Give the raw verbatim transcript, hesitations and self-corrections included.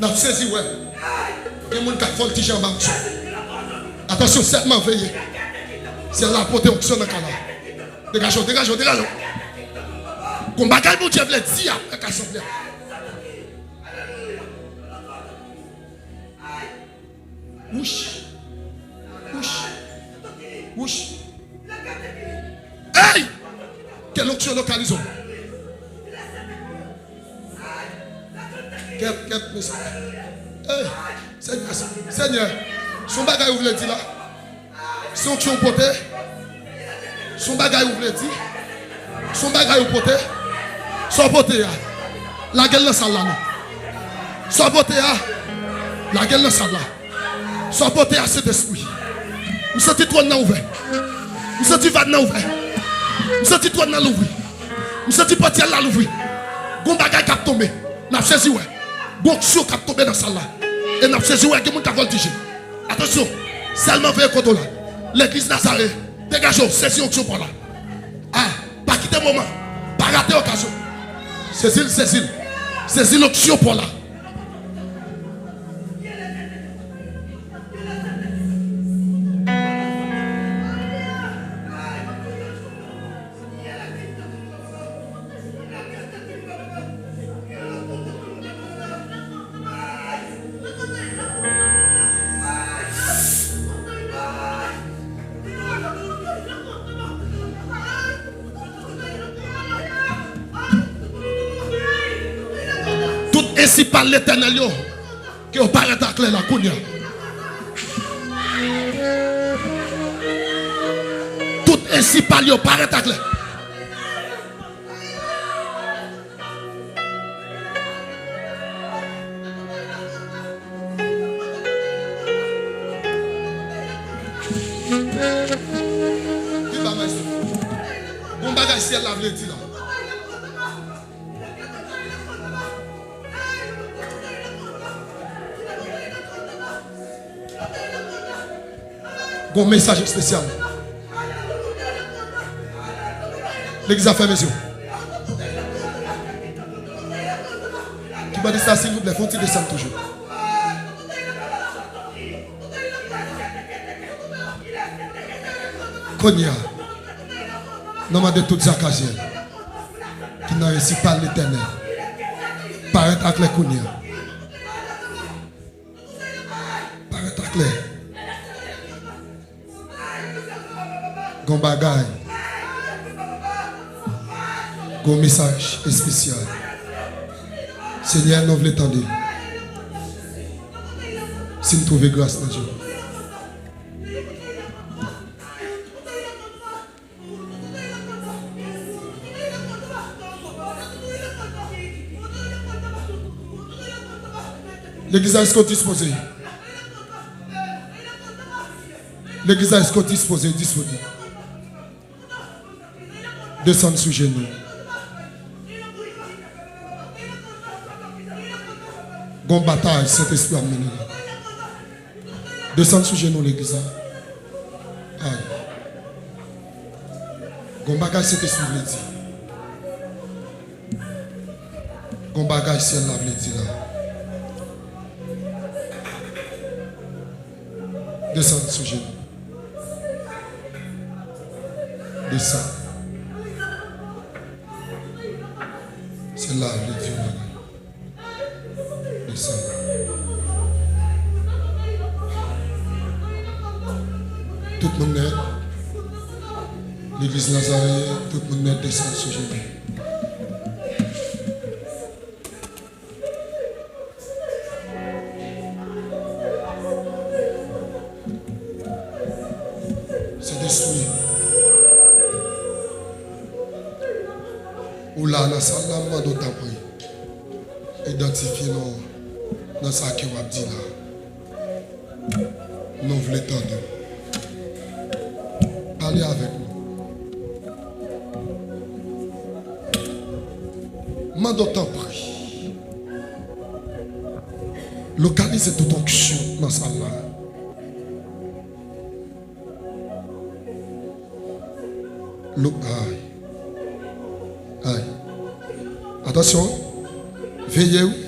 N ap sezi wè. Gen moun k ap vòltije anba onksyon. Atansyon, sèlman veye. Syèl la pote onksyon nan kay la. Degaje w, degaje w, degaje w. Gon bagay Bondye vle di apre k asanble a. Wouch. Wouch. Wouch. Hey! Ke lonksyon lokalize w. Kèt, kèt, mesye. Hey! Senyè, Senyè, se yon bagay ou vle di la? Se onksyon w pote? Se yon bagay ou vle di? Se yon bagay ou pote? Sa w pote a, lage l nan sal la non. Sa w pote a, lage l nan sal la. Sa w pote a, Sentespri. M santi twòn nan ouvè. M santi vàn nan ouvè. M santi twòn nan louvri. M santi pòt syèl la louvri. Gon bagay k ap tonbe. N ap sezi wè. Gon onksyon k ap tonbe nan sal la. E n ap sezi wè gen moun k ap vòltije. Atansyon, sèlman veye kote w la. Legliz Nazare, degaje w, sezi onksyon pa w la. Ah, pa kite moman. Pa rate okazyon. Sezi l, sezi l. Sezi l, onksyon pa w la. Tout ensipal Letènèl yo, ke yo parèt aklè la kounye a. Tout ensipal yo parèt aklè. Gon bagay syèl la vle di la. Gon mesaj espesyal. Legliz la fèmen zye w. Kibòdis la, silvouplè, fè yon ti desann toujou. Kounye a, n a mande tout Zakazyèl ki nan ensipal Letènèl parèt aklè kounye a. Parèt aklè. Gon bagay. Gon mesaj espesyal. Senyè, nou vle tande. Si n twouve gras nan je w. Legliz la, èske w dispoze? Legliz la, èske w dispoze, disponib? Desann sou jenou. Gon batay Sentespri ap mennen la. Desann sou jenou legliz la. Ay. Gon bagay Sentespri vle di. Gon bagay syèl la vle di la. Desann sou jenou. Desann. Syèl la vle di yon bagay. Desann. Tout moun nèt. Legliz Nazaryen, tout moun nèt desann sou jenou. Sentespri, ou la nan sal la, m mande w tanpri, idantifye nou nan sa ke w ap di la. Nou vle tande w. Pale avèk nou. Mande w tanpri. Lokalize tout onksyon nan sal la. Lo-, ay. Ay. Atansyon. Veye wi.